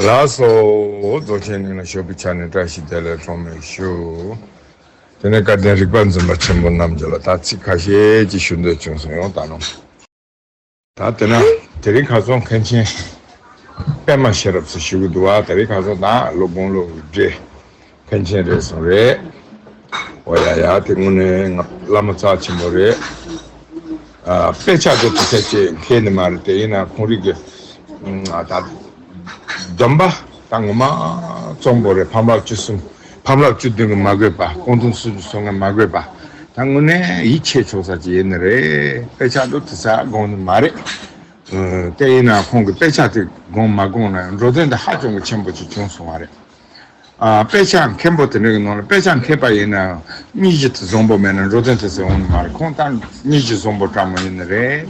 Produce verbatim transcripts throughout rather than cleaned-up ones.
ལགས་སོ། རྫོགས་ཆེན་གླིང་ལ་བཞུགས་པའི་ཆ་ནས་བཀྲ་ཤིས་བདེ་ལེགས་གྲངས་མེད་ཞུ། དེ་ནས་བཀའ་དྲིན་རིག་པ་འཛིན་པ་ཆེན་པོ་རྣམས་ཀྱིས་ལ་ད་ཚིག་ཁ་ཤས་ཅིག་ཞུ་འདོད་བྱུང་སོང་ཡོང་ད་ནོ། ད་དེ་ན་དེ་རིང་ཁ་སང་མཁན་ཆེན་པད་མ་ཤེས་རབ་ཟེར་ཞུ་གི་འདུག་བ། དེ་རིང་ཁ་སང་ད་ལོ་དགུང་ལོ་འདྲེ་མཁན་ཆེན་རེད་སོང་རེད། འོ་ཡ་ཡ་དེ་དངོས་གནས་ང་བླ་མ་རྩ་ཆེན་པོ་རེད། ཨ་དཔེ་ཆ་དེ་དུས་ཚོད་ཅིག་མཁས་ནི་མ་རེད། དེ་ཡིན་ན་ཁོང་རིགས་ཀྱི་ཨ་ད་སྡོམ་པ་ད་ངོ་མ་གཙང་པོ་རེད། ཕམ་ལག་བཅུ་གསུམ་ཕམ་ལག་བཅུ་བདུན་གྱིས་མ་གོས་པ། སྐུ་མདུན་སུམ་ཅུ་སོ་ལྔས་མ་གོས་པ། ད་དངོས་གནས་ཡིད་ཆེས་ཆོག་ས་ཅིག་ཡིན་ནི་རེད། དཔེ་ཆ་དེ་དུས་ཚོད་དགོངས་ནི་མ་རེད། ཨ་དེ་ཡིན་ན་ཁོང་གིས་དཔེ་ཆ་དེ་དགོངས་མ་དགོངས་ན་འགྲོ་དོན་དེ་ཧ་ཅང་གི་ཆེན་པོ་ཅིག་བྱུང་སོང་བ་རེད། ཨ་དཔེ་ཆ་མཁན་པོ་དེ་འདྲ་གི་ནང་ལ་དཔེ་ཆ་མཁས་པ་ཡིན་ན་སྙིང་རྗེ་དེ་བཟང་པོ་མེད་ན་འགྲོ་དོན་དེ་ཚོ་འོང་ནི་མ་རེད། ཁོང་ད་སྙིང་རྗེ་བཟང་པོ་དྲང་མོ་ཡིན་ནི་རེད།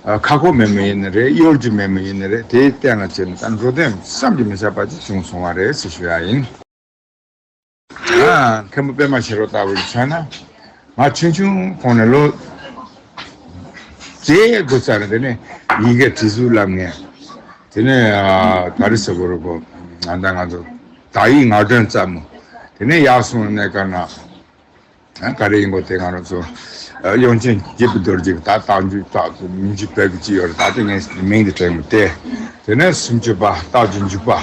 ཨ་ཁ་ཁོག་མེད་མོ་ཡིན་ནི་རེད། གཡོ་སྒྱུ་མེད་མོ་ཡིན་ནི་རེད། དེའི་སྟེང་ལ་བྱས་ནས་ད་འགྲོ་དོན་བསམ་གྱིས་མི་ཁྱབ་པ་ཅིག་བྱུང་སོང་བ་རེད་ཟེར་ཞུ་ཡ་ཡིན། ཨ་མཁན་པོ་པད་མ་ཤེས་རབ་ལྟ་བུ་ཡིས་མཚོན་ན། ང་ཆུང་ཆུང་གོང་ནས་ལོ་བརྒྱད་དགུ་ཙམ་རེད། དེ་ནས་ཡི་གེ་བྲིས་གཟུགས་བསླབ་མཁན། དེ་ནས་ཨ་ག་རེ་ཟེར་དགོས་རེད་གོ། ང་ད་ང་ཚོ་དག་ཡིག་ངག་སྒྲོན་ཙམ་མོ། དེ་ནས་ཡར་སོང་ནས་ག་ན། ཨ་ག་རེ་ཡིན་གོ། དེ་ང་རང་ཚོ་ཨ་དབྱངས་ཅན་དགྱེས་པའི་རྡོ་རྗེ་གི་ད་རྟགས་འཇུག་རྟགས་མིང་རྒྱུད་པའི་གི་ཅི་ཡོད་རེད། ད་དེ་ངས་མིང་དེ་དྲན་མི་དེ། དེ་ནས་སུམ་ཅུ་པ་རྟགས་ཀྱི་འཇུག་པ།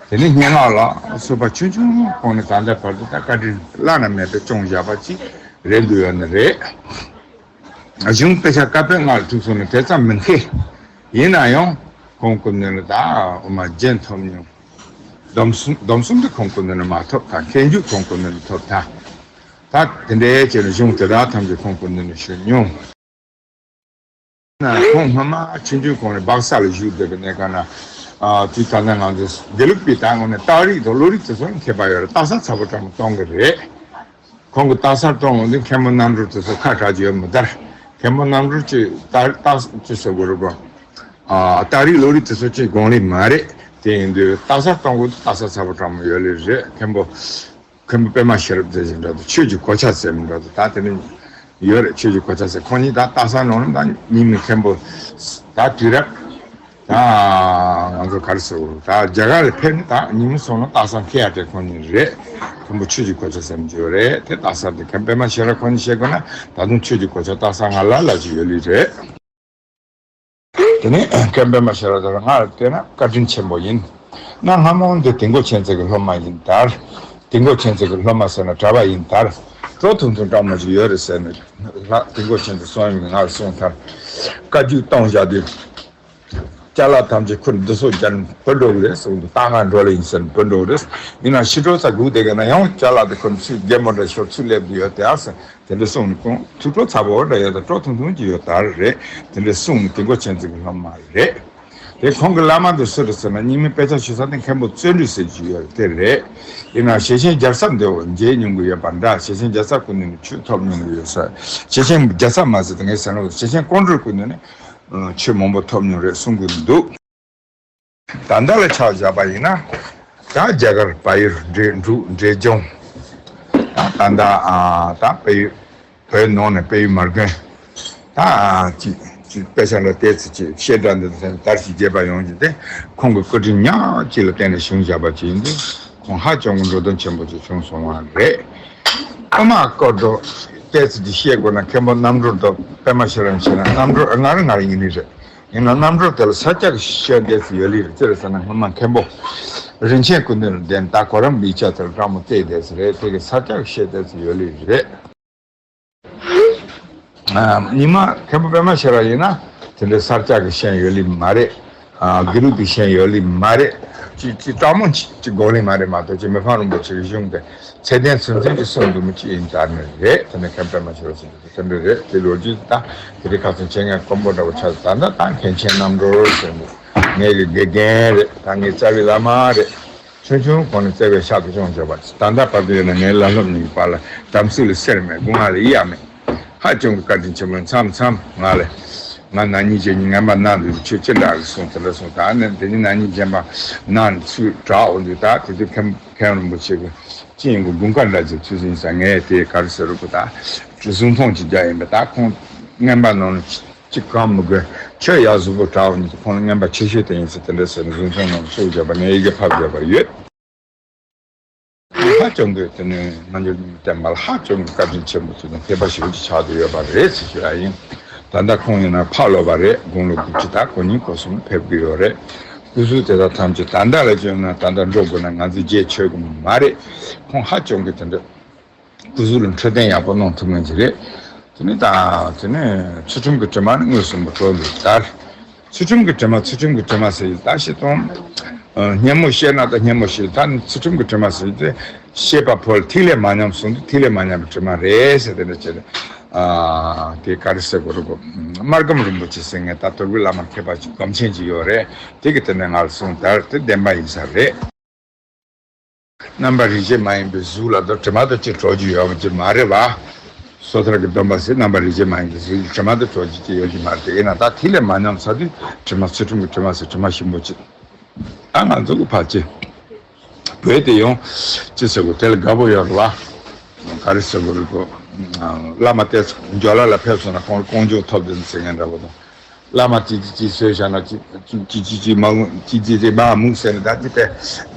དེ་ནས་སྙན་ངག་ལ་སོགས་པ་ཆུང་ཆུང་གོང་ནས་ད་ལྟ་བར་དུ་ད་བཀའ་དྲིན་བླ་ན་མེད་པའི་སྐྱོང་བཞག་པ་ཅིག་རེད་འདུག་ཡོད་ནི་རེད། གཞུང་དཔེ་ཆ་བཀའ་པོད་ལྔ་ལ་ཐུག་སོང་ནས་དེ་ཙམ་མི་མཁས། ཡིན་ན་ཡང་ཁོང་སྐུ་མདུན་ལ་ད་འོ་མ་རྒྱན་ཐོབ་མྱོང་། སྡོམ་གསུམ་སྡོམ་གསུམ་དེ་ཁོང་སྐུ་མདུན་ལ་མ་ཐོབ་ཐལ། མཁས་འཇུག་ཁོང་སྐུ་མདུན་ལ་ཐོབ་ཐལ། ད་དེ་འདྲའི་བྱས་ནས་གཞུང་དེ་དག་ཐམས་ཅད་ཁོང་སྐུ་མདུན་ལ་ཞུ་མྱོང་། ཁོང་སྔོན་མ་ཆུང་ཆུང་གོང་ནས་སྦག་ས་ལ་བཞུགས་བསྡད་པའི་གནས་སྐབས་ན། ཨ་དུས་ད་ལྟ་ང་ཚོ་དགེ་ལུགས་པའི་ད་དངོས་གནས་རྟགས་རིགས་དང་བློ་རིག་དེ་ཚོ་མཁས་པ་ཡོད་རེད། རྟགས་གསལ་ཚ་པོ་ཙམ་གཏོང་གི་རེད། ཁོང་གིས་རྟགས་གསལ་གཏོང་འོང་དུས་མཁན་པོ་རྣམ་གྲོལ་དེ་ཚོ་ཁ་གྲག་གི་ཡོད་མི་དར། མཁན་པོ་རྣམ་གྲོལ་གྱིས་རྟགས་རྟགས་ཅི་ཟེར་དགོས་རེད་གོ། ཨ་རྟགས་རིགས་བློ་རིག་དེ་ཚོ་ཅིག་དགོངས་ལེ་མ་རེད། དེ་ཡིན་དུས་རྟགས་གསལ་གཏོང་དགོས་དུས་རྟགས་གསལ་ཚ་པོ་ཙམ་ཡོད་ལེ་རེད། མཁན་པོ་མཁན་པོ་པད་མ་ཤེས་རབ་དེ་བཞིན་འདྲ་དུ་ཆོས་ཀྱི་གོ་ཆ་ཟེར་མི་འདྲ་དུ་ད་དེ་ནི་ཡོད་རེད། ཆོས་ཀྱི་གོ་ཆ་ཟེར། ཁོང་གཉིས་ད་རྟགས་གསལ་ནང་ལ་ད་རྙིང་མའི་མཁན་པོ་ད་དུས་རབས་ད་ང་ཚོ་ག་རེ་ཟེར་དགོས་རེད། ད་རྒྱ་གར་ལ་ཕེབས་ནས་ད་རྙིང་མ་སོང་ན་རྟགས་གསལ་མཁས་ཡ་དེ་ཁོང་གཉིས་རེད། མཁན་པོ་ཆོས་ཀྱི་གོ་ཆ་ཟེར་མི་ཅིག་ཡོད་རེད། དེ་རྟགས་གསལ་དེ་མཁན་པད་མ་ཤེས་རབ་ཁོང་གཉིས་བཤད་དགོས་ན་ད་དུང་ཆོས་ཀྱི་གོ་ཆ་རྟགས་གསལ་ང་ལ་ལ་ཅིག་ཡོད་ལེ་རེད། དེ་ནས་མཁན་པད་མ་ཤེས་རབ་དེ་ལ་ང་ལ་བལྟས་ན་བཀའ་དྲིན་ཆེན་པོ་ཡིན། ང་སྔ་མོ་འདི་དིལ་མགོ་མཁྱེན་བརྩེ་གི་སློབ་མ་ཡིན་དར། དིལ་མགོ་མཁྱེན་བརྩེ་གི་སློབ་མ་ཟེར་ན་གྲྭ་པ་ཡིན་དར། སྤྲོ་ཐུང་ཐུང་སྤྲང་མོ་ཅིག་ཡོད་རེད་ཟེར་ནས་ལྷ་དིལ་མགོ་མཁྱེན་བརྩེ་གསུང་ཡིན་ང་ལ་གསུངས་དར། བཀའ་བརྒྱུད་གཏོང་བཞག་དུས། ཅ་ལག་ཐམས་ཅད་ཁོ་འདི་ཚོ་རྒྱ་ནི་བུད་འགྲོ་གི་རེད་གསུངས་འདུག་ད་ང་འགྲོ་ལེ་ཡིན་ཟེར་ནས་བུད་འགྲོ་གི་རེད། ཡིན་ན་ཕྱི་དྲོ་ཚ་སྒུག་བསྡད་མཁན་ན་ཡང་ཅ་ལག་དེ་ཁོ་ཚུར་རྒྱལ་མོ་འདྲ་ཞོར་ཚུར་སླེབས་བསྡད་ཡོད་དེ་ཨ་ཟེར། དེ་འདྲ་གསུངས་ནས་ཁོང་ཐུགས་སྤྲོ་ཚ་པོ་འདྲ་ཡོད་དང་སྤྲོ་ཐུང་ཐུང་གི་ཡོད་དར་རེད། དེ་འདྲ་གསུངས་ནས་དིལ་མགོ་མཁྱེན་བརྩེ་གི་སློབ་མ་རེད། དེ་ཁོང་གི་བླ་མ་དེ་སུ་རེད་ཟེར་ན་རྙིང་མའི་དཔེ་ཆ་ཞུ་ས་དེ་མཁན་པོ་བརྩོན་འགྲུས་ཟེར་གྱི་ཡོད་རེད་དེ་རེད། ཡིན་ན་ཞེ་ཆེན་རྒྱལ་ཚབ་འདི་འོ་མཇལ་མྱོང་གི་ཡོད་པ་འདྲ། ཞེ་ཆེན་རྒྱལ་ཚབ་ཀུན་ནས་ནི་ཆོས་ཐོབ་མྱོང་གི་ཡོད་ས། ཞེ་ཆེན་རྒྱལ་ཚབ་མ་ཟེར་དེ་ངས་ཟེར་ན་ཞེ་ཆེན་ཀོང་སྤྲུལ་ཀུན་ནས་ནི་ཆོས་མང་པོ་ཐོབ་མྱོང་རེད་གསུང་གི་འདུག་ད་ལྟ་ལ་ཆ་བཞག་པ་ཡིན་ན། ད་རྒྱ་གར་བལ་ཡུལ་འབྲས་འབྲུག་འབྲས་ལྗོངས། ད་ད་ལྟ་ཨ་ད་བལ་ཡུལ་བོད་ནང་ནས་བལ་ཡུལ་མར་དགོན། ད་ཨ་ཅིག་ཅིག་དཔེ་ཆ་ལ་བལྟས་ཚེ་ཅིག་བཤད་གྲྭ་འདི་དང་དར་ཞིང་རྒྱས་པ་ཡོང་རྒྱུ་དེ་ཁོང་གི་སྐུ་དྲིན་ཉག་གཅིག་ལ་བརྟེན་ནས་བྱུང་བཞག་པ་ཅིག་ཡིན་དུས་ཁོང་ཧ་ཅང་གི་འགྲོ་དོན་ཆེན་པོ་ཅིག་བྱུང་སོང་བ་རེད། ཨ་མ་སྐོར་དུ་བལྟས་ཚེ་ཅིག་བཤད་དགོས་ན་མཁན་པོ་རྣམ་གྲོལ་དང་པད་མ་ཤེས་རབ་བྱས་ན་རྣམ་གྲོལ་ང་རང་ང་རང་ཡིན་ནི་རེད། ཡིན་ན་རྣམ་གྲོལ་དེ་ལ་ས་སྐྱ་གི་ཤོད་འདས་སུ་ཡོད་ལེ་རེད། ཅི་རེད་ཟེར་ན་སྔོན་མ་མཁན་པོ་རིན་ཆེན་སྐུ་མདུན་ལ་བསྡད་ད་གོ་རམས་པའི་ཆ་དེར་སྤྲང་མོ་བལྟས་འདས་སུ་རེད། དེ་གི་ས་སྐྱ་གི་ཤོད་འདས་སུ་ཡོད་ལེ་རེད། ཨ་ཉི་མ་མཁན་པོ་པད་མ་ཤེས་རབ་ཡིན་ན་དེ་འདྲའི་ས་སྐྱ་གི་ཤོད་ཡོད་ལེ་མ་རེད། ཨ་དགེ་ལུགས་པའི་ཤོད་ཡོད་ལེ་མ་རེད། ཅི་ཅི་སྤྲང་མོ་ཅི་ཅི་དགོས་ལེ་མ་རེད་མ་གཏོགས་ཅི་མི་ཕམ་རིན་པོ་ཆེ་གི་གཞུང་དེ། ཚད་ལྡན་ཚུལ་འཛིན་གྱི་གསུང་འདུག་མི་གཅིག་ཡིན་ལྟར་ནི་རེད། དེ་ནི་མཁན་པད་མ་ཤེས་རབ་ཟེར་གྱི་དེ་འདྲ་རེད། དེ་ལོ་རྒྱུས་ད་དེ་རིང་ཁ་སང་མཁྱེན་མཁན་དཀོན་པོ་འདྲ་བོ་ཆགས་ད་ལྟ་ད་མཁན་ཆེན་རྣམ་གྲོལ་ཟེར་འདུག་ངའི་གི་དགེ་རྒན་རེད། ད་ངའི་རྩ་བའི་བླ་མ་རེད། ཆུང་ཆུང་གོང་ནས་བརྩེ་བའི་ཕྱག་ཏུ་སྐྱོང་བྱས་པ་ད་ལྟ་བར་དུ་ཡོད་ན་ངའི་བླ་སློབ་གཉིས་ཀྱི་བར་ལ་དམ་ཚིག་ལ་སེར་མེད། སྒོ་ང་ལ་གཡའ་མེད། ཧ་ཅང་གི་བཀའ་དྲིན་ཆེན་པོ་མཚམས་མཚམས་ང་ལ། ང་ན་ནིང་རྗེས་ནི་ངན་པ་གནང་འདུག་ཁྱོད་ཅི་འདྲ་གི་གསུངས་དེ་འདྲ་གསུངས། ད་ནི་དེ་ནི་ན་ནིང་རྗེས་པ་གནང་ནས་ཚུར་གྲགས་འོང་དུས་ད་དེ་དུས་མཁན་མཁན་རིན་པོ་ཆེ་གི་སྤྱི་ཡོངས་ཀྱི་དགུན་ཁ་འདྲ་ཅིག་ཚུལ་ཟིན་ས་ངས་དེ་ག་རེ་ཟེར་རུ་གི་ད་གཟུངས་ཐུང་ཅིག་རྒྱག་ཡིན་པས། ད་ཁོང་རྔན་པ་ནང་ནས་ གཅིག་གང་མི་དགོས། ཁྱོད་ཡག་གཟུགས་པོ་དྲག་པ་ཉིད་དུ་ཁོང་ལ་རྔན་པ་ཆེ་ཤོས་དེ་ཡིན་ཟེར། དེ་འདྲ་ཟེར་ནས་གཟིམ་ཆུང་ནང་བཙུགས་བརྒྱབ་པ་ནས་ཡི་གེ་ཕབ་བརྒྱབ་པ་ཡོད། ཧ་ཅང་གི་དེ་ནས་ང་ཚོ་བསྟན་པ་ལ་ཧ་ཅང་གི་བཀའ་དྲིན་ཆེན་པོ་དེ་དང་དད་པ་ཞེ་པོ་ཅིག་ཆགས་བསྡད་ཡོད་པ་རེད་ཟེར་ཞུ་ཡ་ཡིན། ད་ལྟ་ཁོང་ཡིན་ན་ཕག་ལོ་པ་རེད། དགུང་ལོ་དགུ་བཅུ་དང་གོ་གཉིས་གོ་གསུམ་ཕེབས་ཀྱི་ཡོད་རེད། སྐུ་གཟུགས་དེ་དག་ཐམས་ཅད་ད་ལྟ་ལ་བྱོན་ན་ད་ལྟ་འགྲོ་དགོས་ན་ང་ཚོས་བརྗེད་ཆོག་གི་མ་རེད། ཁོང་ཧ་ཅང་གི་དེ་འདྲ། སྐུ་གཟུགས་ལ་འཕྲོད་བསྟེན་ཡག་པོ་གནང་ཐུབ་མཁན་ཅིག་རེད། དེ་ནས་ད་དེ་ནས་ཚུལ་ཁྲིམས་ཀྱི་དྲི་མ་ནི་མངོན་སུམ་དུ་གྲོལ་འདུག་ད་ཚུལ་ཁྲིམས་ཀྱི་དྲི་མ་ཚུལ་ཁྲིམས་ཀྱི་དྲི་མ་ཟེར་ཡི་ད་ཤི་སྟོང་། སྙན་མོ་བཤད་ན་ད་སྙན་མོ་བཤད་ད་ནི་ཚུལ་ཁྲིམས་ཀྱི་དྲི་མ་ཟེར་ཡི་དེ་བཤད་པ་ཕོ་ལ་ཐིག་ལེ་མ་ཉམས་གསུངས་དུས་ཐིག་ལེ་མ་ཉམས་པའི་དྲི་མ་རེད་ཟེར། དེ་འདྲ་བྱས་ཏེ་དེ་ག་རེ་ཟེར་དགོས་རེད་གོ། སྨར་ཁམས་རིན་པོ་ཆེ་ཟེར་མཁན་ད་དོལ་པོའི་བླ་མ་མཁས་པ་ཅིག་སྒོམ་ཆེན་ཅིག་ཡོད་རེད། དེ་གི་དེ་ནས་ང་ལ་གསུངས་དར་དེ་བདེན་པ་ཡིན་ས་རེད། རྣམ་པ་རིག་བྱེད་མ་ཡིན་པའི་གཟུགས་ལ་ད་དྲི་མ་དང་གཅིག་གྲོགས་ཀྱི་ཡོད་པ་ཅིག་མ་རེད་བ། སོ་ཐར་གྱི་སྡོམ་པ་ཟེར་རྣམ་པ་རིག་བྱེད་མ་ཡིན་པའི་གཟུགས་ཀྱི་དྲི་མ་དང་གྲོགས་ཀྱི་ཅིག་ཡོད་ཀྱི་མ་རེད། དེ་ཡིན་ན་ད་ཐིག་ལེ་མ་ཉམས་ཚར་དུས་དྲི་མ་ཚུལ་ཁྲིམས་ཀྱི་དྲི་མ་ཟེར་དྲི་མ་ཞིམ་པོ་ཅིག་ད་ང་ཚོ་གི་ཕལ་ཆེར་བོད་དེ་ཡོང་ཅི་ཟེར་དགོས་དེ་ལ་དགའ་པོ་ཡོད་རེད་བ། ག་རེ་ཟེར་དགོས་རེད་གོ། བླ་མ་དེ་འཇོ་ལ་ལ་ཕེབས་སོང་ན་ཁོང་ལ་ཀོང་ཇོ་ཐོབ་དེ་ཟེར་མཁན་འདྲ་བོ་དང་། བླ་མ་ཅི་ཅི་ཅི་ཟེར་བཞག་ན་ཅི་ཅི་ཅི་ཅི་མ་ངུ་ཅི་ཅི་ཅི་མ་མུག་ཟེར་ན་ད་ཅི་སྟེ།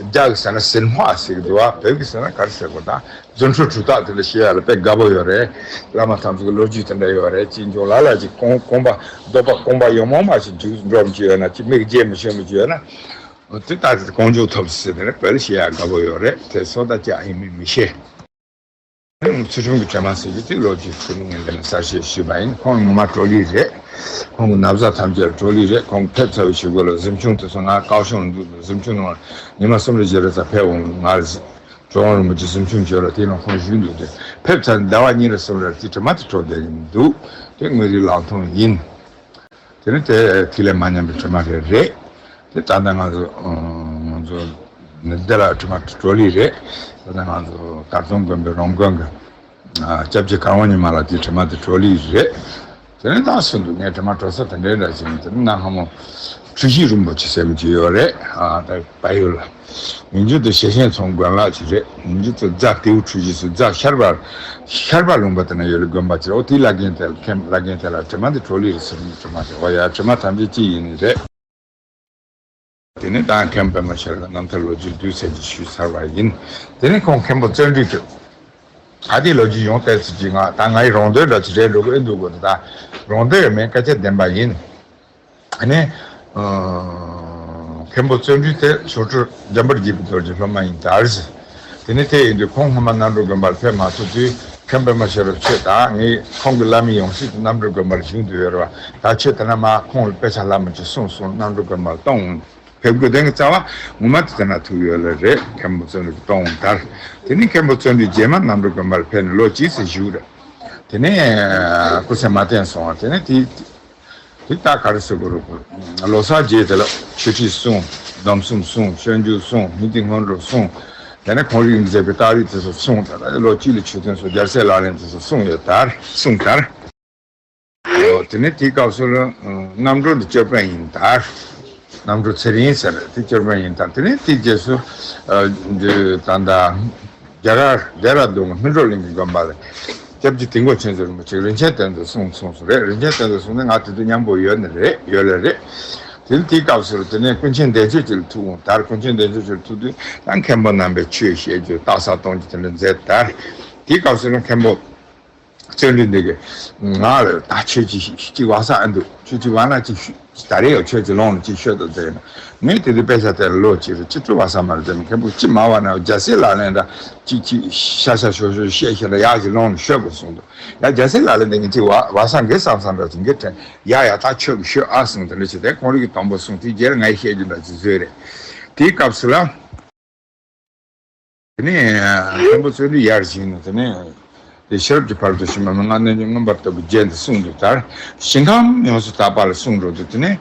རྒྱ་གི་ཟེར་ན་སིལ་མ་ཟེར་གི་འདུག་བ། བོད་ཀྱི་ཟེར་ན་ག་རེ་ཟེར་དགོས་ད། རྫུ་འཕྲུལ་གྲུབ་རྟགས་དེ་ལ་བཤད་ཡ་ལ་དཔེ་དགའ་པོ་ཡོད་རེད། བླ་མ་ཐམས་ཅད་ཀྱི་ལོ་རྒྱུས་དེ་འདྲ་ཡོད་རེད། ཅི་འཇོ་ལ་ལ་ཅི་ཁོང་ཁོང་པ་རྡོ་པ་ཁོང་པ་ཡོང་མང་མ་ཞིག་རྒྱུགས་འགྲོ་མི་ཅི་ཡོད་ན་ཅི་མིག་རྗེས་མི་ཤོད་མི་ཅི་ཡོད་ན། དེ་ལྟ་དེ་ཀོང་ཇོ་ཐོབ་ཟེར་དེ་ནས་བོད་ལ་བཤད་ཡ་དགའ་པོ་ཡོད་རེད། དེ་སོ་ད་ཅི་ཨ་ཡིན་མིན་མི་ཤེས། ཚུལ་ཁྲིམས་ཀྱི་དྲི་མ་ཟེར་གྱི་དེ་ལོ་རྒྱུས་ཚུལ་ངན་ལྡན་གསར་བཤད་ཞུས་པ་ཡིན། ཁོང་ངོ་མ་གྲོ་ལི་རེད། ཁོང་གི་ན་བཟའ་ཐམས་ཅད་གྲོ་ལི་རེད། ཁོང་ཕེབས་ཚར་བའི་གཞུག་གུ་ལ་གཟིམ་ཆུང་དེ་ཚོ་ང་ཀའོ་ཤོང་འདུག་གཟིམ་ཆུང་ནང་ཉི་མ་གསུམ་རེ་བཞི་རེ་ཙམ་ཕེབས་འོང་། ང་གྲོ་རོང་རིན་པོ་ཆེ་གཟིམ་ཆུང་བྱོས་ལ་དེ་ནང་ཁོང་བཞུགས་འདུག་དེ་ཕེབས་ཚར་ཟླ་བ་གཉིས་རེ་གསུམ་རེ་དེ་དྲི་མ་དེ་གྲོལ་བསྡད་ཀྱི་འདུག་དེ་དངོས་རིགས་ལག་མཐོང་ཡིན། དེ་ནི་དེ་ཐིག་ལེ་མ་ཉམས་པའི་དྲི་མ་རེ་རེད། དེ་ད་ལྟ་ང་ཚོ་ང་ཚོ་འདི་ལ་དྲི་མ་གྲོ་ལི་རེད། ད་ལྟ་ང་ཚོ་དར་ལྕོག་དགོན་པའི་རོང་དགོན་གྱི་སྐྱབས་རྗེ་གར་དབང་ཉི་མ་ལགས་དེའི་དྲི་མ་དེ་གྲོ་ལི་རེད། དེ་ནི་ད་གསུངས་འདུག་ངའི་དྲི་མ་གྲོལ་ས་དེ་འདྲའི་འདྲ་ཞིག་ཡིན། དེ་ནི་གནའ་སྔ་མོ་འཁྲུལ་ཞིག་རིན་པོ་ཆེ་ཟེར་མི་ཅིག་ཡོད་རེད། ད་བལ་ཡུལ་ལ། མིང་རྒྱུད་དུ་ཞེ་ཆེན་ཚང་དགོན་ལགས་ཅིག་རེད། མིང་རྒྱུད་དུ་རྫ་ཏེའུ་འཁྲུལ་ཞིག་སུ་རྫ་ཤར་བ་ཤར་བ་ལུང་པ་དེ་ན་ཡོད་ལ་དགོན་པ་ཅིག་རེད། འོ་དེའི་བླ་རྒན་དེ་ལ་མཁན་བླ་རྒན་དེ་ལ་དྲི་མ་དེ་གྲོ་ལི་རེད་ཟེར་ནས་དྲི་མ་དེ། འོ་ཡ་དྲི་མ་ཐམས་ཅད་ཅི་ཡིན་ནི་རེད། དེ་ནས་ད་མཁན་པད་མ་ཤེས་རབ་རྣམ་ཐར་ལོ་རྒྱུས་བསྡུས་ཚད་ཀྱི་ཞུས་ཚར་བ་ཡིན། དེ་ནས་ཁོང་མཁན་པོ་བརྩོན་འགྲུས་དེ། ཨ་དེའི་ལོ་རྒྱུས་ཡོང་བལྟས་ཚུལ་གྱིས་ང་ད་ངའི་རང་འདོད་འདྲ་ཅིག་རེད་འགྲོ་གི་ཨེ་འདུག་གོ། ད་རང་འདོད་མེད་སྐད་ཆ་བདེན་པ་ཡིན། ཨ་ནི། མཁན་པོ་བརྩོན་འགྲུས་དེ་ཆོ་འཕྲུལ་འཇམ་དཔལ་དགྱེས་པའི་རྡོ་རྗེ་སློབ་མ་ཡིན་ད་ཟེར། དེ་ནས་དེ་ཡིན་དུས་ཁོང་སྔོན་མ་རྣམ་གྲོལ་དགོན་པར་ཕེབས་མ་ཐུབ་དུས་མཁན་པད་མ་ཤེས་རབ་ཁྱོད་དང་ངས་ཁོང་གི་བླ་མའི་ཡང་སྲིད་དུ་རྣམ་གྲོལ་དགོན་པར་བཞུགས་འདུག་ཡོད་རེད་བ། ད་ཁྱོད་དེ་ན་མ་ཁོང་ལ་དཔེ་ཆ་ལྷག་མ་བྱེད་གསུངས་སོང་། རྣམ་གྲོལ་དགོན་པར་གཏོང་འོང་། ཕེབས་དགོས་དོན་གྱི་རྩ་བ་ངོ་མ་དེ་དེ་ན་ཐུག་ཡོད་ལེ་རེད། མཁན་པོ་བརྩོན་འགྲུས་གཏོང་འོང་དར། དེ་ནས་མཁན་པོ་བརྩོན་འགྲུས་རྗེས་མ་རྣམ་གྲོལ་དགོན་པར་ཕེབས་ནས་ལོ་གཅིག་ཙམ་བཞུགས་རེད། དེ་ནས་སྐུ་ཚེ་མ་བརྟན་སོང་བ། དེ་ནས་དེ། དེ་ལྟར་ག་རེ་ཟེར་དགོས་རེད་གོ། ལོ་གསར་རྗེས་དེ་ལ་ཆོས་ཁྲིད་གསུང་། སྡོམ་གསུམ་གསུང་། སྤྱོད་འཇུག་གསུང་། མི་འདི་སྔོན་འགྲོ་གསུང་། དེ་ནས་ཁོང་རིགས་མཛད་པའི་རྟགས་རིགས་དེ་ཚོ་གསུང་། ད་ལྟ་ལོ་གཅིག་ལ་ཆོས་ཐུན་སོགས་རྒྱལ་སྲས་ལག་ལེན་དེ་ཚོ་གསུང་ཡོད་དར་གསུང་དར། ཨོ་དེ་ནས་དེའི་སྐབས་སུ་ལ་རྣམ་གྲོལ་འདི་ཅོད་པན་ཡིན་དར། རྣམ་གྲོལ་ཚེ་རིང་ཟེར་དེ་ཅོད་པན་ཡིན་དར། དེ་ནས་དེའི་རྗེས་སུ་འདི་ད་ལྟ། རྒྱ་གར་ལྡེ་ར་ལྡུན་གྱི་སྨིན་གྲོལ་གླིང་གི་དགོན་པ་ལ་སྐྱབས་རྗེ་དིལ་མགོ་མཁྱེན་བརྩེ་རིན་པོ་ཆེས་རིན་ཆེན་གཏེར་མཛོད་གསུངས་གསུངས་སོ་རེད། རིན་ཆེན་གཏེར་མཛོད་གསུངས་ནས་ང་དེ་དུས་མཉམ་པོ་ཡོད་ནི་རེད། ཡོད་ལེ་རེད། དེ་ནས་དེའི་སྐབས་སུ་དེ་ནས་ཀུན་མཁྱེན་བདེ་མཆོག་ཅིག་ལ་ཐུག་འོང་དར། ཀུན་མཁྱེན་བདེ་མཆོག་ཅིག་ལ་ཐུག་དུས་ད་མཁན་པོ་རྣམ་པས་ཆོས་བཤད་རྒྱུ་རྟགས་གསལ་གཏོང་རྒྱུ་དེ་འདྲ་མཛད་དར། དེའི་སྐབས་སུ་ནི་མཁན་པོ་བརྩོན་འགྲུས་འདི་གིས་ང་ལ་ད་ཆོས་ཅིག་ཅིག་བ་ས་ཨེ་འདུག་ཆོས་ཅིག་བ་ན་ཅིག་ཞུ། ད་རེས་ཡང་ཁྱོད་ཀྱི་ལོང་ལ་ཅིག་ཤོད་དོ་ཟེར་ན། ངས་དེ་དུས་དཔེ་ཆ་དེར་ལོ་གཅིག་རེ་ཅི་སྤྲོ་བ་ས་མ་རེད་ཟེར་ན། མཁན་པོ་ཅི་མ་བ་ན་རྒྱལ་སྲས་ལག་ལེན་འདྲ་ཅིག་ཅིག་ཤ་ཤ་ཤོ་ཤོ་བཤད་ཤེས་འདྲ་ཡག་ཅིག་ལོང་ལ་ཤོད་དགོས་གསུངས་འདུག་ཡ་རྒྱལ་སྲས་ལག་ལེན་འདི་ངས་ཅིག་བ་བ་ས་འགེ་བསམ་བསམ་འདྲ་ཅིག་འགེ་དྲན་ཡ་ཡ་ད་ཁྱོད་ཀྱི་ཤོད་ཨ་གསུངས། དེ་འདྲ་བྱས་ཏེ་ཁོང་རིགས་ཀྱི་དང་པོ་གསུངས། དེའི་རྗེས་ལ་ངས་བཤད་རྒྱུ་འདྲ་ཅིག་བཟོས་རེད། དེའི་སྐབས་སུ་ལ། དེ་ནས་མཁན་པོ་བརྩོན་འགྲུས་ཡར་བཞེངས་ནས་དེ་ནས་དེ་ཤེས་རབ་ཀྱི་ཕ་རོལ་ཏུ་ཕྱིན་པ་མན་ངག་རྣལ་འབྱོར་མངོན་པར་བསྟོད་པའི་རྒྱན་དུ་གསུངས་འདུག་ལྟར། ཞིང་ཁམས་ཡོངས་སུ་དག་པ་ལ་གསུངས་འགྲོ་དུས་དེ་ནས་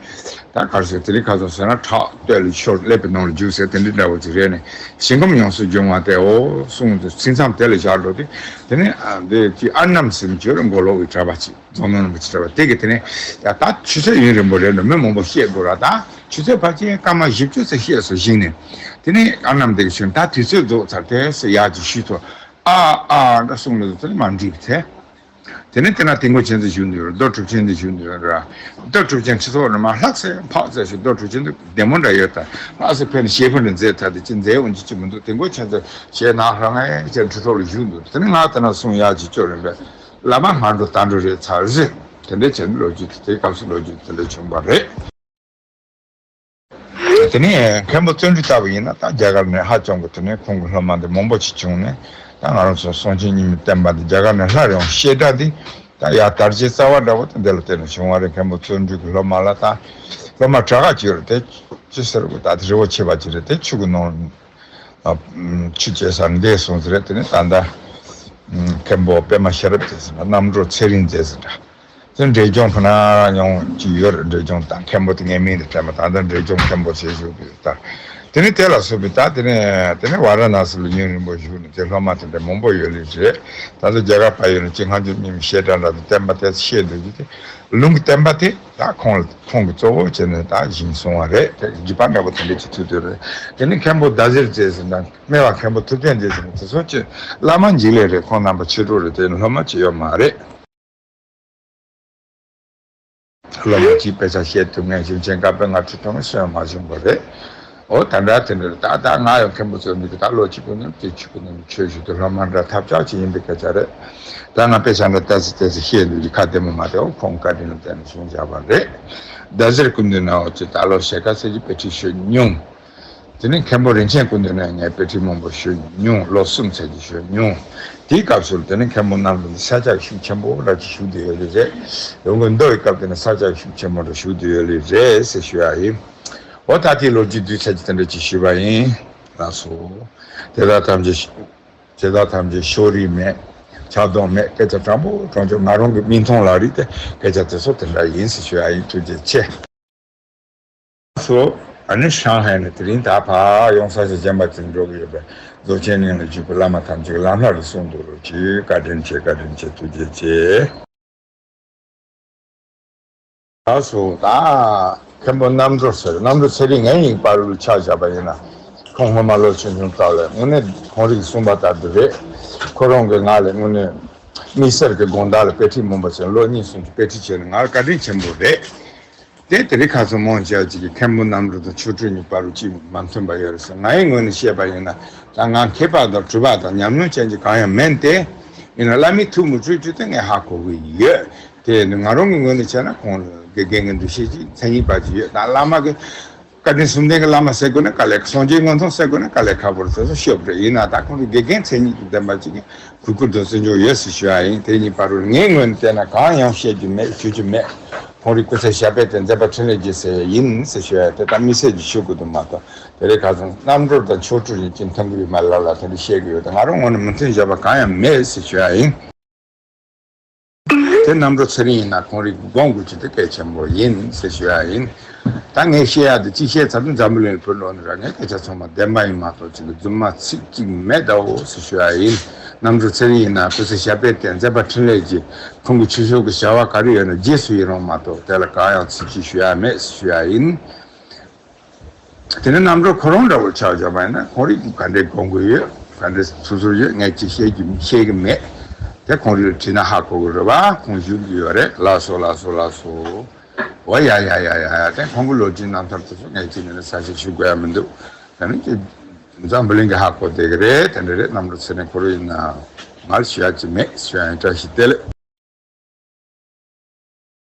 ད་གར་ཟེར་དེ་རིང་ཁ་སང་ཟེར་ན་ཁྲག་སྟོད་ལ་ཤོར་ཀླད་པའི་ནང་ལ་རྒྱུག་ཟེར་དེ་འདྲའི་འདྲ་བོ་ཅིག་རེད་ནས། ཞིང་ཁམས་ཡོངས་སུ་སྦྱོང་བ་སྟེ་འོ་གསུངས་འདུག་ཚིག་མཚམས་དེ་ལ་བཞག་འགྲོ་དུས་དེ་ནས་འདི་ཅིག་ཨར་ཎམ་ཟེར་མི་ཅོ་ར་མགོ་ལོག་གི་གྲྭ་པ་ཅིག་རྫོང་ནོར་རིན་པོ་ཆེ་གྲྭ་པ་དེ་གིས་དེ་ནས་ཡ་ད་ཆུ་ཚོད་ཡུན་རིང་པོ་རེད་འགྲོ། མི་མང་པོ་བཤད་དགོས་ར། ད་ཆུ་ཚོད་ཕལ་ཆེར་སྐར་མ་བཞི་བཅུ་ཙམ་བཤད་སོང་ཞིང་ནས། དེ་ནས་ཨར་ཎམ་དེ་གི་ཞིང་ད་དུས་ཚོད་རྫོགས་ཚར་ཏེ་ཟེར་ཡག་ཅིག་ཞུས་ཐོག་ཨ་ཨ་འདྲ་གསུངས་ལ་དེ་ནས་མ་འགྲིག་ཚེ། དེ་ནས་དེ་ན་དེ་མགོ་ཆེན་ཚོ་བཞུགས་འདུག་རྡོ་གྲུབ་ཆེན་དེ་བཞུགས་འདུག་ར། རྡོ་གྲུབ་ཆེན་ཁྲི་ཚོ་རེ་མ་ལྷག་ཚེ་འཕགས་ཚེ་ཞིག་རྡོ་གྲུབ་ཆེན་དེ་བདེ་མོ་འདྲ་ཡོད་ད། ལྷག་ཚེ་ཕན་ཞེ་ཕུ་འདྲ་མཛད་ད་དེ་ཅི་མཛད་འོང་ཅི་ཅི་མི་འདུག་དེ་མགོ་ཆེན་ཚོ་ཞེ་ན་རང་ཨེ་ཅེ་ཁྲི་ཚོ་ལ་བཞུགས་འདུག་དེ་ནས་ང་དེ་ན་གསུང་ཡག་ཅིག་ཅོ་རེད་པས། བླ་མ་མ་འགྲོ་ད་འགྲོ་རེད་ཚར་ཟེར། དེ་འདྲའི་བྱས་ནས་ལོ་རྒྱུས་དེ་དེའི་སྐབས་སུ་ལོ་རྒྱུས་དེ་འདྲ་བྱུང་བ་རེད། དེ་ནས་མཁན་པོ་བརྩོན་འགྲུས་ལྟ་བུ་ཡིན་ན་ད་རྒྱ་གར་ནས་ཧ་ཅང་གི་དེ་ནས་ཁོང་གི་སློབ་མ་འདི་མང་པོ་ཅིག་བྱུང་ནས། ད་ང་རང་ཚོ་སངས་རྒྱས་གཉིས་མེད་བསྟན་པ་འདི་རྒྱ་གར་ནས་སླར་ཡང་བཤད་གྲྭ་འདི་ད་ཡར་དར་རྒྱས་རྩ་བ་འདྲ་བོ་དེ་འདི་ལ་བརྟེན་ནས་བྱུང་བ་རེད། མཁན་པོ་བརྩོན་འགྲུས་ཀྱི་སློབ་མ་ལ་ད་སློབ་མ་གྲྭ་ཁ་ཅིག་ཡོད་རེད། དེ་ཅི་ཟེར་དགོས། ད་དེ་རི་བོ་ཆེ་བ་ཅིག་རེད། དེ་ཆུ་གི་ནང་ཨ་ཆུ་སྐྱེལ་ས་འདས་སོང་ཟེར་རེད། དེ་ནས་ད་ལྟ་མཁན་པོ་པད་མ་ཤེས་རབ་མཛད་ཟེར་འདྲ། རྣམ་གྲོལ་ཚེ་རིང་མཛད་ཟེར་འདྲ། དེ་འབྲས་ལྗོངས་ཁོ་ན་ཡང་ཅིག་ཡོད་རེད། འབྲས་ལྗོངས་དང་མཁན་པོ་དེ་ངའི་མིང་དེ་དྲན་པ། ད་ལྟ་འབྲས་ལྗོངས་མཁན་པོ་ཞེས་ཞུ་གི་ཡོད་ད། དེ་ནས་དེ་ལ་སོགས་པའི་ད་དེ་ནས་དེ་ནས་ཝཱ་ར་ཎཱ་སི་ལ་ཉིན་རིང་པོ་བཞུགས་ནས་དེ་སློབ་མ་དེ་འདྲ་མང་པོ་ཡོད་ལེ་རེད། ད་ལྟ་རྒྱ་གར་པ་ཡོད་ན་ཅིག་སྔ་འགྱུར་རྙིང་མའི་བཤད་གྲྭ་འདྲ་དང་བསྟན་པ་དེ་བཤད་འདུག་གི་དེ་ལུང་གི་བསྟན་པ་དེ་ད་ཁོང་ལ་ཁོང་གི་གཙོ་བོ་བྱས་ནས་ད་བཞེངས་སོང་བ་རེད། དེ་རྒྱུད་པ་འདྲ་པོ་དེ་འདྲ་ཅིག་ཐུག་དུས་རེད། དེ་ནས་མཁན་པོ་ཟླ་ཟེར་མཛད་ཟེར་འདྲ། སྨེ་བ་མཁན་པོ་ཐུབ་བསྟན་མཛད་ཟེར་འདྲ། དེ་ཚོ་ཅིག་བླ་མ་འཇིགས་ལས་རེད། ཁོང་རྣམ་པ་ཆོས་གྲོགས་རེད། དེ་སློབ་མ་ཅིག་ཡོད་མ་རེད། སློབ་མ་གཅིག་དཔེ་ཆ་བཤད་ཐུབ་མཁན་ཞིག་མཁྱེན་སྐབས་པའི་ང་ཁྲི་སྟོང་སོན་མ་བྱུང་བ་རེད། འོ་ད་འདྲ་དེ་འདྲ་ད་ད་ང་ཡང་མཁན་པོ་ཚོ་འདི་གི་ད་ལོ་གཅིག་པུ་ནས་དེ་གཅིག་པུ་ནས་ཆོས་ཞུ་དུས་སློབ་མ་འདྲ་ཐབས་ཆག་ཅིག་ཡིན་པའི་སྐད་ཆ་རེད། ད་ང་དཔེ་ཆ་འདྲ་ལྟ་ཚེ་ལྟ་ཚེ་བཤད་འདུག་གི་ཁ་བདེ་མོ་མ་བདེ། འོ་ཁོང་བཀའ་དྲིན་ལ་བརྟེན་ནས་བྱུང་བཞག་པ་རེད། ཟླ་ཟེར་སྐུ་མདུན་ན་འོ་ཅི་ད་ལོ་ཞལ་དཀར་གསེར་གྱི་དཔེ་ཁྲིད་ཞུས་མྱོང་། དེ་ནས་མཁན་པོ་རིན་ཆེན་སྐུ་མདུན་ནས་ངས་དཔེ་ཁྲིད་མང་པོ་ཞུས་མྱོང་། ལོ་གསུམ་ཚད་ཀྱི་ཞུས་མྱོང་། དེའི་སྐབས་སུ་དེ་ནས་མཁན་པོ་རྣམ་གྲོལ་འདི་ས་སྐྱ་ཤུགས་ཆེན་པོ་འདྲ་ཅིག་བཞུགས་བསྡད་ཡོད་ལེ་རེད། ཡོང་གི་མདོ་ཡི་སྐབས་དེ་ནས་ས་སྐྱ་ཤུགས་ཆེན་པོ་འདྲ་བཞུགས་བསྡད་ཡོད་ལེ་རེད་ཟེར་ཞུ་ཡ་ཡིན། འོ་ད་དེའི་ལོ་རྒྱུས་བསྡུས་ཚད་ཀྱི་དེ་འདྲ་ཅིག་ཞུས་པ་ཡིན། ལགས་སོ། དེ་དག་ཐམས་ཅད་དེ་དག་ཐམས་ཅད་ཕྱོགས་རིས་མེད། ཆགས་སྡང་མེད། སྐད་ཆ་དྲང་པོ་དྲང་ཆོག་ང་རང་གི་མིག་མཐོང་ལག་རིས་དེ་སྐད་ཆ་དེ་ཚོ་དེ་འདྲ་ཡིན་ཟེར་ཞུ་ཡ་ཡིན། ཐུགས་རྗེ་ཆེ། སོ། ཨ་ནི་ཧྲང་ཧའེ་ནས་དེ་རིང་ད་ཕར་ཡོང་ས་ཞིག་གཞན་པ་ཅིག་འགྲོ་གི་ཡོད་པས། རྫོགས་ཆེན་གླིང་ལ་བཞུགས་པའི་བླ་མ་ཐམས་ཅད་ཀྱིས་ལམ་ལྷ་རུ་གསུངས་འདུག་རོགས་གྱིས། བཀའ་དྲིན་ཆེ། བཀའ་དྲིན་ཆེ། ཐུགས་རྗེ་ཆེ། ད་སོ་ད་མཁན་པོ་རྣམ་གྲོལ་ཟེར། རྣམ་གྲོལ་ཚེ་རིང་ངའི་ཡིན་པར་ཆ་བཞག་པ་ཡིན་ན། ཁོང་སྔོན་མ་ལོ་ཆུང་ཆུང་སྐབས་ལ་དངོས་གནས་ཁོང་རིགས་གསུངས་པ་ལྟར་དུ་རེད། ཁོ་རང་གིས་ང་ལ་དངོས་གནས་དམིགས་བསལ་གྱི་དགོང་དག་ལ་དཔེ་ཁྲིད་མང་པོ་བྱས། ལོ་གཉིས་གསུམ་གྱི་དཔེ་ཁྲིད་བྱས་ནས་ང་ལ་བཀའ་དྲིན་ཆེན་པོ་རེད། དེ་དེ་རིང་ཁ་སང་མང་ཆེ་བ་ཅིག་གིས་མཁན་པོ་རྣམ་གྲོལ་དང་ཆོ་འཕྲུལ་གཉིས་བར་དུ་ཅིག་མ་མཐུན་པ་ཡོད་རེད་ཟེར། ངའི་ངོས་ནས་བཤད་པ་ཡིན་ན། ད་ང་མཁས་པ་དང་གྲུབ་པ་དང་ཉམས་མྱོང་ཅན་གྱི་གང་ཡང་མིན་ཏེ། ཡིན་ན་བླ་མའི་ཐུགས་མི་འཁྲུལ་རྒྱུ་དེ་ངས་ཧ་གོ་གི་ཡོད། དེ་ནི་ང་རང་གི་ངོས་ནས་བྱས་ན་ཁོང་དགེ་རྒན་གྱི་འདུ་ཤེས་ཅིག་མཚན་ཉིད་པ་ཅིག་ཡོད། ད་བླ་མ་གི་བཀའ་དྲིན་གསུམ་ལྡན་གྱི་བླ་མ་ཟེར་དགོས་ན་དཀའ་ལས། སངས་རྒྱས་དངོས་མཐོང་ཟེར་དགོས་ན་དཀའ་ལས་ཁག་པོ་རེད་ཟེར་ཤོབ་རེད། ཡིན་ན་ད་ཁོང་ཚོ་དགེ་རྒན་མཚན་ཉིད་དང་ལྡན་པ་ཅིག་གི་གུས་བཀུར་དང་བརྩི་འཇོག་ཡོད་ཟེར་ཞུ་ཡ་ཡིན། དེ་གཉིས་བར་རུ་ངའི་ངོས་ནས་བལྟས་ན་གང་ཡང་བཤད་རྒྱུ་མེད། ཞུ་རྒྱུ་མེད། ཁོང་རིགས་སྐུ་ཚེ་ཞབས་པད་བརྟན། མཛད་པ་འཕྲིན་ལས་རྒྱས་ཟེར་ཡ་ཡིན་ཟེར་ཞུ་ཡ། དེ་ལྟར་དམིགས་བསལ་གྱི་ཞུ་དགོས་འདུག་མ་གཏོགས། དེ་རིང་ཁ་སང་རྣམ་གྲོལ་དང་ཆོ་འཕྲུལ་གཉིས་ཀྱི་མཐུན་གྱི་ཡོད་མ་ལབ་ལ་དེ་འདྲ་བཤད་ཀྱི་ཡོད། ད་ང་རང་ངོས་ནས་མི་མཐུན་བཞག་པ་གང་ཡང་མེད་ཟེར་ཞུ་ཡ་ཡིན། དེ་རྣམ་གྲོལ་ཚེ་རིང་ཡིན་ན་ཁོང་རིགས་དགོངས་དགོས་ཀྱི་དེ་གལ་ཆེན་པོ་ཡིན་ཟེར་ཞུ་ཡ་ཡིན། ད་ངས་བཤད་ཡ་དེ་གཅིག་བཤད་ཚར་དུས་འཛམ་བུ་གླིང་ལ་བུད་འགྲོ་ནི་ར། ངའི་སྐད་ཆ་ཚང་མ་བདེན་པ་ཡིན་མ་གཏོགས་ཅིག་གི་རྫུན་མ་ཚིག་གཅིག་མེད་དའོ་ཟེར་ཞུ་ཡ་ཡིན། རྣམ་གྲོལ་ཚེ་རིང་ཡིན་ན་སྐུ་ཚེ་ཞབས་པད་བརྟན། མཛད་པ་འཕྲིན་ལས་རྒྱས། ཁོང་གི་ཆོས་ཕྱོགས་ཀྱི་བྱ་བ་ག་རེ་ཡོད་ན་རྗེས་སུ་ཡི་རང་མ་གཏོགས་དེ་ལ་གང་ཡང་ཚིག་གཅིག་ཞུ་ཡ་མེད་ཞུ་ཡ་ཡིན། དེ་ནས་རྣམ་གྲོལ་ཁོ་རང་འདྲ་བོ་ཆ་བཞག་པ་ཡིན་ན་ཁོང་རིགས་ག་འདྲའི་དགོངས་དགོས་ཡོད། ག་འདྲའི་ཚུར་ཚུར་ཡོད། ངས་ཅིག་བཤད་རྒྱུ་བཤད་གི་མེད། དེ་ཁོང་རིགས་ལ་དྲིས་ན་ཧ་གོ་གི་རེད་བ། ཁོང་བཞུགས་ཀྱི་ཡོད་རེད། ལགས་སོ་ལགས་སོ་ལགས་སོ། འོ་ཡ་ཡ་ཡ་ཡ་ཡ། དེ་ཁོང་གི་ལོ་རྒྱུས་རྣམ་ཐར་དེ་ཚོ་ངས་ཅིག་ནས་ས་ཞིག་ཞུ་དགོས་ཡ་མི་འདུག་དེ་ནས་ཀྱི་འཛམ་བུ་གླིང་གི་ཧ་གོ་བསྡད་གི་རེད། དེ་འདྲ་རེད། རྣམ་གྲོལ་ཚེ་རིང་ཁོ་རང་ཡིན་ན་ང་ལ་ཞུ་ཡ་ཅིག་མེད་ཞུ་ཡ་ཡིན། བཀྲ་ཤིས་བདེ་ལེགས།